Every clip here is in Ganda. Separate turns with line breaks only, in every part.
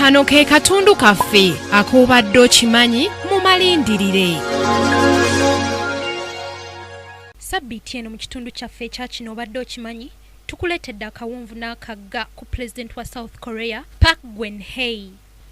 Kano ke katundu kaffe ak'obadde okimanyi mu malindirire.
Sabbiiti eno mu kitundu kyaffe ekya kino obadde okimanyi tukuleetedde akawonvu n'akagga ku pulezidenti wa South Korea Park Geun-hye.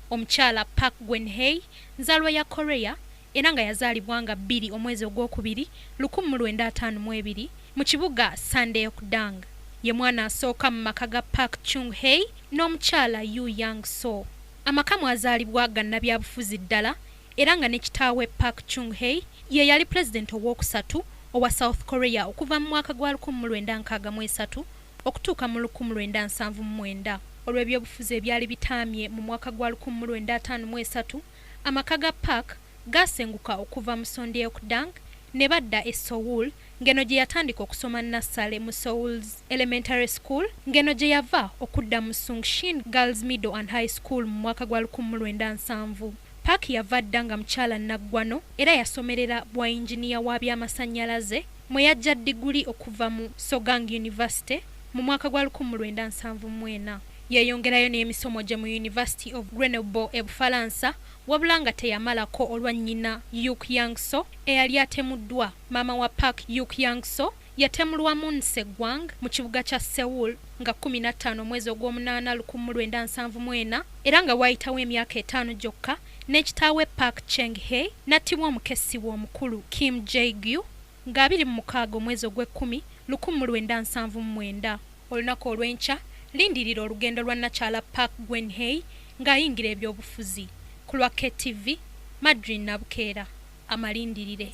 Omukyala Park Geun-hye nzaalwa ya Korea era nga yazaalibwa nga 2 omwezi ogwokubiri 1952 mu kibuga Sandeokdang. Ye mwana asooka mu maka ga Park Chung-hye n'omukyala Yu Yang-so. Amaka mwazaalibwa ga nnabyabufuzi ddala era nga ne kitaawe Park Chung-hye ye yali pulezidenti owookusatu owa South Korea okuva mu mwaka gwa 1963 okutuuka mu 1979. Olw'ebyobufuzi ebyali bitaamye mu mwaka gwa 1953, amaka ga Park gaasenguka okuva mu Sondeokdang ne badda e Seoul ng'eno gye yatandika okusoma nassale mu Seoul's Elementary School ng'eno gye yava okudda mu Sungshin Girls Middle and High School mu mwaka gwa 1970. Park yava dda nga mukyala naggwano era yasomerera bwa yinginiya wa byamasannyalaze mwe yaggya ddiguli okuva mu Sogang University mu mwaka gwa 1974. Yeeyongerayo n'emisomo gye mu University of Grenoble e Bufalansa wabula nga teyamalako olwa nnyina Yuk Yang-so eyali atemuddwa. Maama wa Park Yuk Yang-so yatemulwa Moon Se-gwang mu kibuga kya Seoul nga 15 omwezi ogw'omunaana 1974 era nga waayitawo emyaka etaano gyokka ne kitaawe Park Cheng-hye n'attibwa omukessi we omukulu Kim Jae-gyu nga 26 omwezi ogw'ekkumi 1979. Olunaku olw'enkya lindirira olugendo lwa nnakyala Park Geun-hye ng'ayingira ebyobufuzi. Ku lwa KTV, Madrine Nabukeera, amalindirire.